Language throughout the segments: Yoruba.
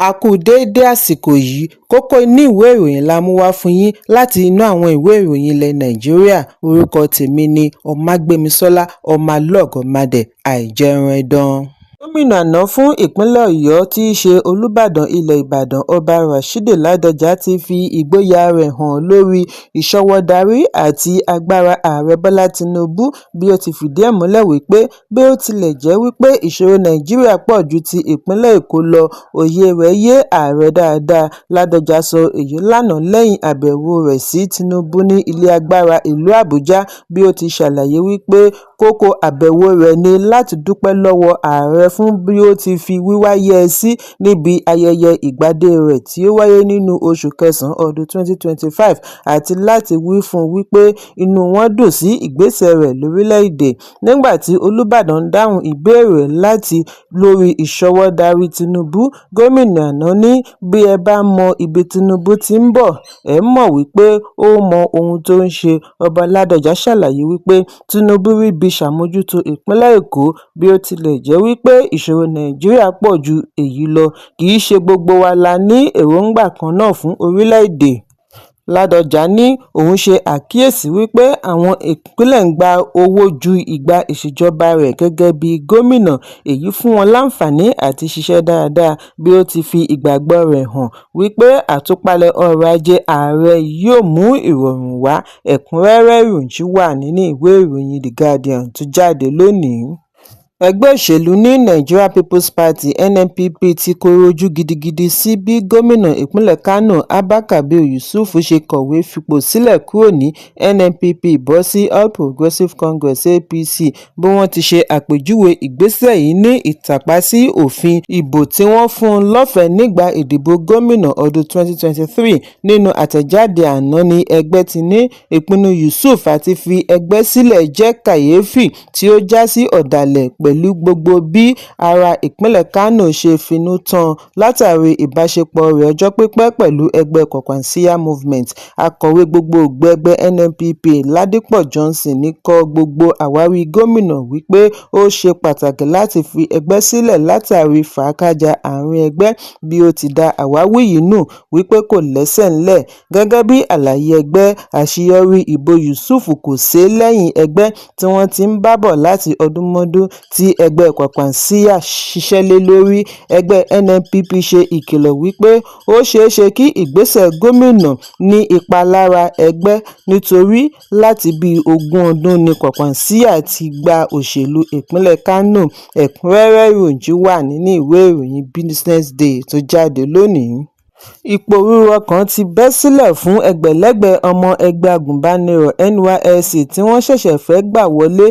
A kú déédé àsìkò yìí. Kókó inú ìwé ìròyìn la mú wá fún yín láti inú àwọn ìwé ìròyìn ilẹ̀ Nàìjíríà. Orúkọ tèmi ni Ọmágbémisọ́lá Ọmọlọ́gọ̀mádé Àìjẹunẹdàn. Gómìnà àná fún ìpínlẹ̀ Ọ̀yọ́ tí í ṣe Olùbàdàn ilẹ̀ Ìbàdàn, Ọba Rashidi Ládọ́jà, ti fi ìgboyà rẹ̀ hàn lórí ìṣọwọ́darí àti agbára Ààrẹ Bọ́lá Tinubu, bí ó ti fìdí ẹ̀ múlẹ̀ wípé bí ó tilẹ̀ jẹ́ wípé ìṣòro Nàìjíríà pọ̀ ju ti ìpínlẹ̀ Èkó lọ, òye rẹ̀ yé ààrẹ dáadáa. Ládọ́jà sọ èyí lánàá lẹ́yìn àbẹ̀wò rẹ̀ sí Tinubu ní ilé agbára ìlú Àbújá, bí ó ti ṣàlàyé wípé kókó àbẹ̀wò rẹ̀ ní láti dúpẹ́ lọ́wọ́ ààrẹ fún bí ó ti fi wíwá yẹ́ ẹ sí níbi ayẹyẹ ìgbadé rẹ̀ tí ó wáyé nínú oṣù kẹsàn-án ọdún 2025, àti láti wí fún un wípé inú wọn dùn sí ìgbésẹ̀ rẹ̀ lórílẹ̀-èdè. Nígbà tí Olùbàdàn ń dáhùn ìbéèrè láti lórí ìṣọwọ́darí Tinubu, gómìnà àná ní bí ẹ bá mọ ibi Tinubu ti ń bọ̀, ẹ mọ̀ wípé ó mọ ohun tó ń ṣe. Ọba Ládọ́jà ṣàlàyé wípé Tinubu ríbi ṣàmójútó ìpínlẹ̀ Èkó, bí ó tilẹ̀ jẹ́ wípé ìṣòro Nàìjíríà pọ̀ ju èyí lọ, kì í ṣe gbogbo wa la ní èròǹgbà kan náà fún orílẹ̀-èdè. Ládọ́jà ní òun ṣe àkíyèsí wípé àwọn ìpínlẹ̀ ń gba owó ju ìgbà ìṣèjọba rẹ̀ gẹ́gẹ́ bíi gómìnà, èyí fún wọn láǹfààní àti ṣiṣẹ́ dáadáa, bí ó ti fi ìgbàgbọ́ rẹ̀ hàn wípé àtúpalẹ̀ ọrọ̀ ajé ààrẹ yóò mú ìrọ̀rùn wá. Ẹ̀kúnrẹ́rẹ́ ìròyìn wà nínú ìwé ìròyìn The Guardian tó jáde lónìí. Ẹgbẹ́ òṣèlú New Nigeria Peoples Party (NNPP) ti kọ̀rọ̀ ojú gidigidi sí bí gómìnà ìpínlẹ̀ Kánò Abba Kabir Yusuf ṣe kọ̀wé fipò sílẹ̀ kúrò ní NNPP bọ́ sí All Progressives Congress (APC), bí wọ́n ti ṣe àpèjúwe ìgbésẹ̀ yìí ní ìtàpá sí òfin ìbò tí wọ́n fún un lọ́fẹ̀ẹ́ nígbà ìdìbò gómìnà ọdún 2023. Nínú àtẹ̀jáde àná ní ẹgbẹ́ ti ní ìpinnu Yusuf àti fi ẹgbẹ́ sílẹ̀ jẹ́ kàyééfì tí ó já sí ọ̀dàlẹ̀ pẹ̀lú gbogbo bí ará ìpínlẹ̀ Kánò ṣe finú tán an látàrí ìbáṣepọ̀ rẹ̀ ọjọ́ pípẹ́ pẹ̀lú ẹgbẹ́ Kwankwasiyya Movement. Akọ̀wé gbogboògbò ẹgbẹ́ NNPP, Ládípò Johnson, ní kò gbàgbọ́ àwáwí gómìnà wípé ó ṣe pàtàkì láti fi ẹgbẹ́ sílẹ̀ látàrí fàákájàá àárín ẹgbẹ́, bí ó ti da àwáwí yìí nù wípé kò lẹ́sẹ̀ ńlẹ̀. Gẹ́gẹ́ bí àlàyé ẹgbẹ́, àṣeyọrí ìbò Yusuf kò ṣe lẹ́yìn ẹgbẹ́ tí wọ́n ti ń bá bọ̀ láti ọdúnmọ́dún tí ẹgbẹ́ Kwankwasiyya ṣiṣẹ́ lé lórí. Ẹgbẹ́ NNPP ṣe ìkìlọ̀ wípé ó ṣeéṣe kí ìgbésẹ̀ gómìnà ní ipa lára ẹgbẹ́, nítorí láti bíi ogún ọdún ní Kwankwasiyya ti gba òṣèlú ìpínlẹ̀ Kánò. Ẹ̀kúnrẹ́rẹ́ ìròyìn wà nínú ìwé ìròyìn Business Day tó jáde lónìí. Ìpòrúurú ọkàn ti bẹ́ sílẹ̀ fún ẹgbẹ̀lẹ́gbẹ̀ ọmọ ẹgbẹ́ agùnbánirò NYSC tí wọ́n ṣẹ̀ṣẹ̀ fẹ́ gbà wọlé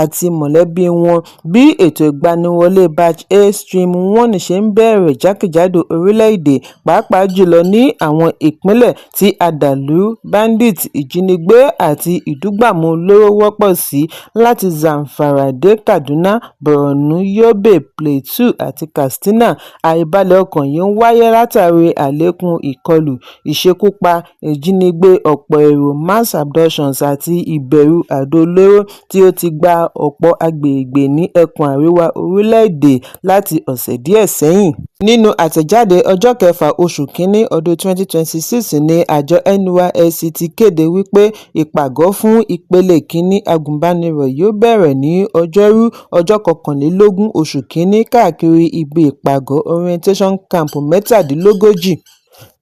àti mọ̀lẹ́bí wọn, bí ètò ìgbaniwọlé Batch A Stream 1 ṣe ń bẹ̀rẹ̀ jákèjádò orílẹ̀-èdè, pàápàá jùlọ ní àwọn ìpínlẹ̀ tí àdàlúrú, báńdíìtì, ìjínigbé àti ìdúngbàmù olóró wọ́pọ̀ sí, láti Zamfara dé Kaduna, Borno, Yobe, Plateau àti Katsina. Àìbalẹ̀ ọkàn yìí ń wáyé látàrí àlékún ìkọlù, ìṣekúpa, ìjínigbé ọ̀pọ̀ èrò mass abductions àti ìbẹ̀rù àdó olóró tí ó ti gba ọ̀pọ̀ agbègbè ní ẹkùn àríwá orílẹ̀-èdè láti ọ̀sẹ̀ díẹ̀ sẹ́yìn. Nínú àtẹ̀jáde ọjọ́ kẹfà oṣù kínní ọdún 2026 ní àjọ NYSC ti kéde wípé ìpàgọ́ fún ìpele kínní agùnbánirò yóò bẹ̀rẹ̀ ní Ọjọ́rú, ọjọ́ 21 oṣù kínní káàkiri ibi ìpàgọ́ orientation camp 37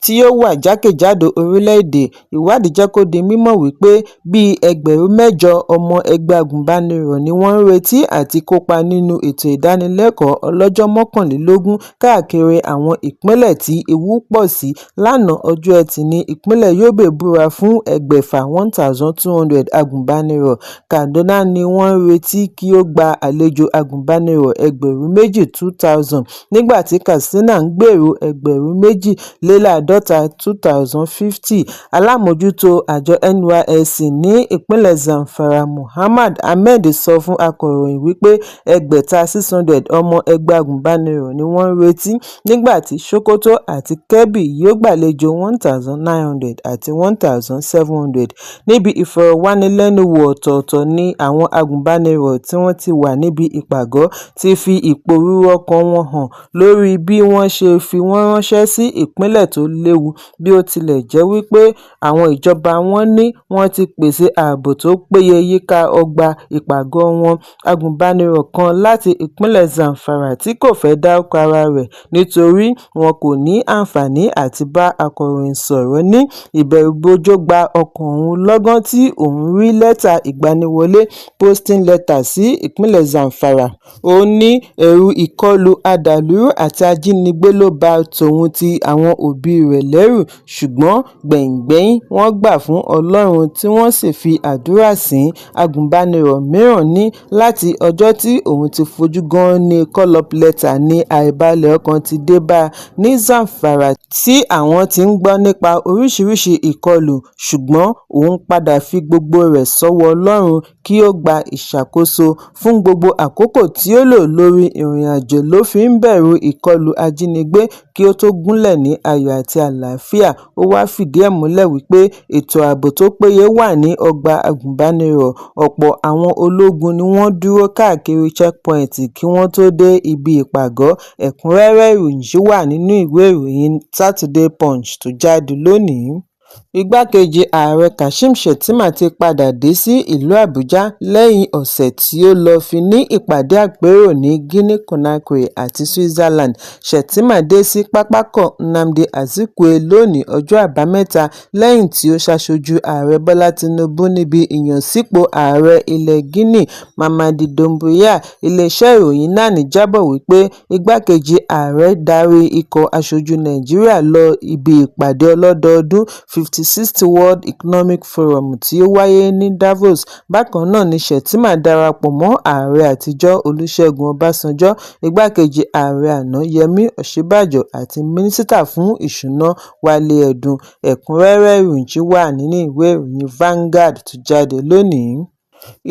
tí ó wà jákèjádò orílẹ̀-èdè. Ìwádìí jẹ́ kó di mímọ̀ wípé bíi ẹgbẹ̀rún 8 ọmọ ẹgbẹ́ agùnbánirò ni wọ́n ń retí àti kópa nínú ètò ìdánilẹ́kọ̀ọ́ ọlọ́jọ́ 21 káàkiri àwọn ìpínlẹ̀ tí ewu pọ̀ sí. Lánàá ọjọ́ Ẹtì ní ìpínlẹ̀ Yobe búra fún 600 1,200 agùnbánirò, Kaduna ni wọ́n ń retí kí ó gba àlejò agùnbánirò ẹgbẹ̀rún 2 2,000, nígbà tí Katsina ń gbèrò 2,250. 50 2050. Alámòójútó àjọ NYSC ní ìpínlẹ̀ Zamfara, Muhammad Ahmed, sọ fún akọ̀ròyìn wípé 600 600 ọmọ ẹgbẹ́ agùnbánirò ni wọ́n ń retí, nígbà tí Sokoto àti Kebbi yóò gbàlejò 1900 àti 1700. Níbi ìfọ̀rọ̀wánilẹ́nuwò ọ̀tọ̀ọ̀tọ̀ ní àwọn agùnbánirò tí wọ́n ti wà níbi ìpàgọ́ ti fi ìpòrúru ọkàn wọn hàn lórí bí wọ́n ṣe fi wọ́n ránṣẹ́ sí ìpínlẹ̀ tó léwu, bí ó tilẹ̀ jẹ́ wípé àwọn ìjọba wọn ní wọ́n ti pèsè ààbò tó péye yíká ọgbà ìpàgọ́ọ wọn. Agùnbánirò kan láti ìpínlẹ̀ Zamfara tí kò fẹ́ dárúkọ ara rẹ̀ nítorí wọn kò ní àǹfààní àti bá akọ̀ròyìn sọ̀rọ̀ ní ìbẹ̀rùbojo gba ọkàn òun lọ́gán tí òun rí lẹ́tà ìgbaniwọlé posting letter sí ìpínlẹ̀ Zamfara. Ó ní ẹ̀rù ìkọlù adàlúrú àti ajínigbé ló ba tòun ti àwọn òbí rẹ̀ lẹ́rù, ṣùgbọ́n gbẹ̀yìngbẹ́yín wọ́n gbà fún Ọlọ́run tí wọ́n sì fi àdúrà sìn ín. Agùnbánirò mìíràn ní láti ọjọ́ tí òun ti fojú gán-án-ní call-up letter ní àìbalẹ̀ ọkàn ti dé bá a ní Zamfara tí àwọn ti ń gbọ́ nípa oríṣiríṣii ìkọlù, ṣùgbọ́n òun padà fi gbogbo rẹ̀ sọ́wọ́ Ọlọ́run kí ó gba ìṣàkóso. Fún gbogbo àkókò tí ó lò lórí ìrìnàjò ló fi ń bẹ̀rù ìkọlù ajínigbé kí ó tó gúnlẹ̀ ní ayọ̀ àti àlàáfíà. Ó wáá fìdí ẹ̀ múlẹ̀ wípé ètò ààbò tó péye wà ní ọgbà agùnbánirò, ọ̀pọ̀ àwọn ológun ni wọ́n dúró káàkiri check point kí wọ́n tóó dé ibi ìpàgọ́. Ẹ̀kúnrẹ́rẹ́ ìròyìn yìí wà nínú ìwé ìròyìn Saturday Punch tó jáde lónìí. Igbákejì Ààrẹ Kashim Shettima ti padà dé sí ìlú Àbújá lẹ́yìn ọ̀sẹ̀ tí ó lọ́ọ́ fi ní ìpàdé àpérò ní Guinea Conakry àti Switzerland. Shettima dé sí pápákọ̀ Nnamdi Azikiwe lónìí ọjọ́ Àbámẹ́ta lẹ́yìn tí ó ṣaṣojú Ààrẹ Bọ́lá Tinubu níbi ìyànsípò Ààrẹ ilẹ̀ Guinea Mamady Doumbouya. Iléeṣẹ́ ìròyìn NAN jábọ̀ wípé igbákejì ààrẹ darí ikọ̀ aṣojú Nàìjíríà lọ ibi ìpàdé ọlọ́dọọdún 56th World Economic Forum tí ó wáyé ní Davos. Bákan náà ni Shettima darapọ̀ mọ́ ààrẹ àtijọ́ Olùṣègùn Ọbásanjọ́, igbákejì ààrẹ àná Yẹmi Òsínbàjò àti mínísítà fún ìṣúná Wálé Ẹdùn. Ẹ̀kúnrẹ́rẹ́ ìròyìn yìí wà nínú ìwé ìròyìn Vanguard tó jáde lónìí.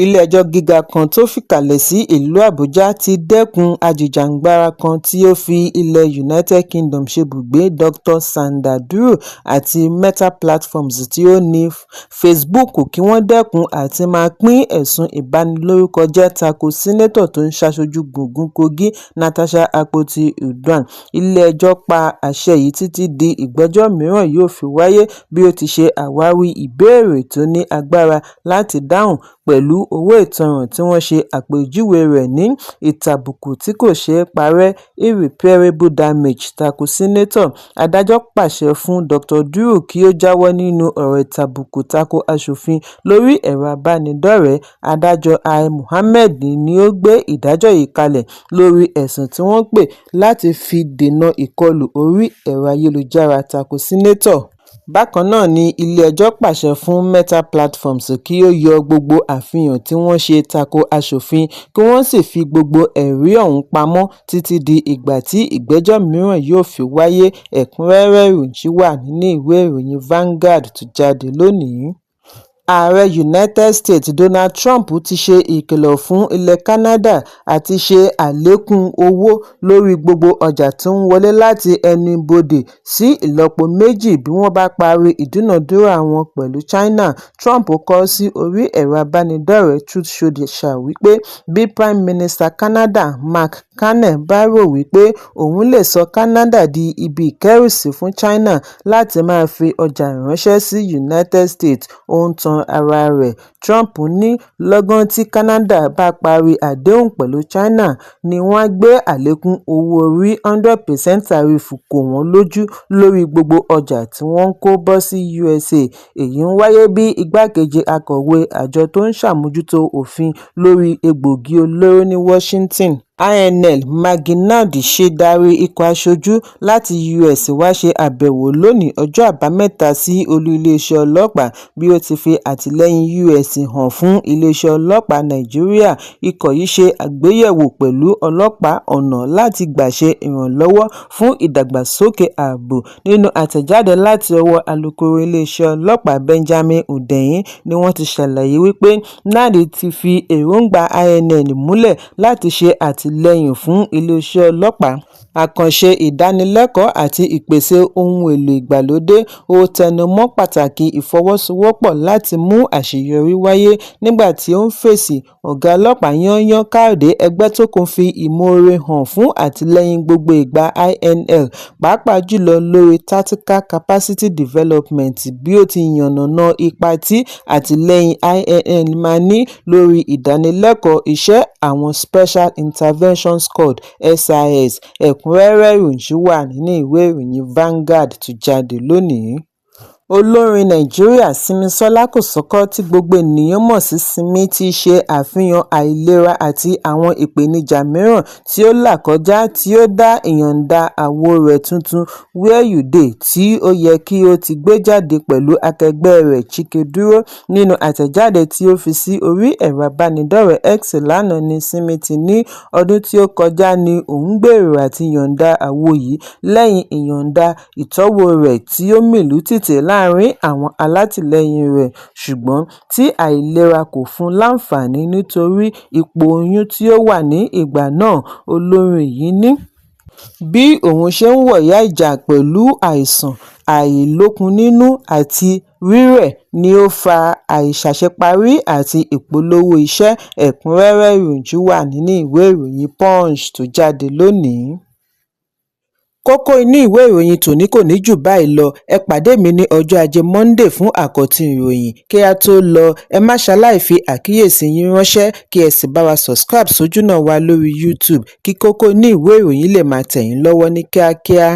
Ilé-ẹjọ́ gíga kan tó fìkàlẹ̀ sí ìlú Àbújá ti dẹ́kun ajìjàǹgbara kan tí ó fi ilẹ̀ United Kingdom ṣebùgbé, Dr Sanda Duru, àti Meta Platforms tí ó ní Facebook kí wọ́n dẹ́kun àti máa pín ẹ̀sùn ìbanilórúkọjẹ́ tako Seneto tó ń ṣaṣojú gúngun Kogi, Natasha Akpoti-Uduaghan. Ilé-ẹjọ́ pa àṣẹ yìí títí di ìgbẹ́jọ́ mìíràn yóò fi wáyé bí ó ti ṣe àwárí ìbéèrè tó ní agbára láti dáhùn pẹ̀lú owó ìtanràn tí wọ́n ṣe àpèjúwe rẹ̀ ní "ìtàbùkù tí kò ṣeé parẹ́" irreparable damage tako Seneto. Adájọ́ pàṣẹ fún Dr Duru kí ó jáwọ́ nínú ọ̀rọ̀ ìtàbùkù tako aṣòfin lórí ẹ̀rọ ìbánidọ́rẹ̀ẹ́. Adájọ́ Ai Mohammed ni ó gbé ìdájọ́ yìí kalẹ̀ lórí ẹ̀sùn tí wọ́n pè láti fi dènà ìkọlù orí ẹ̀rọ ayélujára tako Seneto. Bákan náà ni ilé-ẹjọ́ pàṣẹ fún Meta Platforms kí ó yọ gbogbo àfihàn tí wọ́n ṣe tako aṣòfin kí wọ́n sì fi gbogbo ẹ̀rí ọ̀hún pamọ́ títí di ìgbà tí ìgbẹ́jọ́ mìíràn yóò fi wáyé. Ẹ̀kúnrẹ́rẹ́ ìròyìn yìí wà nínú ìwé ìròyìn Vanguard tó jáde lónìí. Ààrẹ United States Donald Trump ti ṣe ìkìlọ̀ fún ilẹ̀ Canada àti ṣe àlékún owó lórí gbogbo ọjà tó ń wọlé láti ẹnu ibodè sí ìlọ́po méjì bí wọ́n bá parí ìdúnàádúrà wọn pẹ̀lú China. Trump kọ sí orí ẹ̀rọ ìbánidọ́rẹ̀ẹ́ Truth Social wípé bí Prime Minister Canada Mark Carney bá rò wípé òun lè sọ Canada di ibi ìkẹ́rùsí fún China láti máa fi ọjà ránṣẹ́ sí United States, ó ń tan ara rẹ̀. Trump ní lọ́gán tí Canada bá parí àdéhùn pẹ̀lú China ni wọ́n á gbé àlékún owó orí 100% tariff kò wọ́n lójú lórí gbogbo ọjà tí wọ́n ń kó bọ̀ sí USA. Èyí ń wáyé bí igbákejì akọ̀wé àjọ tó ń ṣàmójútó òfin lórí egbòogi olóró ní Washington. INL Maggie Nnamdi ṣe darí ikọ̀ aṣojú láti US wá ṣe àbẹ̀wò lónìí ọjọ́ Àbámẹ́ta sí olú iléeṣẹ́ ọlọ́pàá bí ó ti fi àtìlẹ́yìn US hàn fún iléeṣẹ́ ọlọ́pàá Nàìjíríà. Ikọ̀ yìí ṣe àgbéyẹ̀wò pẹ̀lú ọlọ́pàá ọ̀nà láti gbà ṣe ìrànlọ́wọ́ fún ìdàgbàsókè ààbò. Nínú àtẹ̀jáde láti ọwọ́ alūkkóró iléeṣẹ́ ọlọ́pàá Benjamin Hundeyin ni wọ́n ti ṣàlàyé wípé Nnamdi ti fi èròǹgbà INL múlẹ̀ láti ṣe àtìlẹ́yìn fún iléeṣẹ́ ọlọ́pàá, àkànṣe ìdánilẹ́kọ̀ọ́ àti ìpèsè ohun èlò ìgbàlódé. Ó tẹnu mọ́ pàtàkì ìfọwọ́sowọ́pọ̀ láti mú àṣeyọrí wáyé. Nígbà tí ó ń fèsì, ọ̀gá ọlọ́pàá yányán Káyọ̀dé Ẹgbẹ́tókun fi ìmoore hàn fún àtìlẹ́yìn gbogbo ìgbà INL, pàápàá jùlọ lórí Tactical Capacity Development, bí ó ti yànnàná ipa tí àtìlẹ́yìn INL máa ní lórí ìdánilẹ́kọ̀ọ́ iṣẹ́ àwọn Special Intervention Squad (SIS). Ẹ̀kúnrẹ́rẹ́ ìròyìn wà nínú ìwé ìròyìn Vanguard tó jáde lónìí. Olórin Nàìjíríà Simisola Kosoko, tí gbogbo ènìyàn mọ̀ sí Simi, ti ṣe àfihàn àìlera àti àwọn ìpèníjà mìíràn tí ó là kọjá tí ó dá ìyọ̀ǹda àwo rẹ̀ tuntun Where You Dey tí ó yẹ kí ó ti gbé jáde pẹ̀lú akẹgbẹ́ rẹ̀ Chike dúró. Nínú àtẹ̀jáde tí ó fi sí orí ẹ̀rọ ìbánidọ́rẹ̀ẹ́ X lánàá ní Simi ti ní ọdún tí ó kọjá ní òun gbèrò àti yọ̀ǹda àwo yìí lẹ́yìn ìyọ̀ǹda ìtọ́wò rẹ̀ tí ó mìlú tìtì láàárín àwọn alátìlẹ́yìn rẹ̀, ṣùgbọ́n tí àìlera kò fún un láǹfààní nítorí ipò oyún tí ó wà ní ìgbà náà. Olórin yìí ní bí òun ṣe ń wọ̀yáìjà pẹ̀lú àìsàn àìlókun-nínú àti rírẹ̀ ni ó fa àìṣàṣeparí àti ìpolówó iṣẹ́. Ẹ̀kúnrẹ́rẹ́ ìròyìn wà nínú ìwé ìròyìn Punch tó jáde lónìí. Kókó inú ìwé ìròyìn tòní kò ní jù báyìí lọ. Ẹ pàdé mi ní ọjọ́ Ajé Monday fún àkọ́tún ìròyìn. Kí á tó lọ, ẹ má ṣaláì fi àkíyèsí yín ránṣẹ́, kí ẹ sì bá wa subscribe sójúnà wa lórí YouTube kí kókó inú ìwé ìròyìn lè máa tẹ̀ yín lọ́wọ́ ní kíákíá.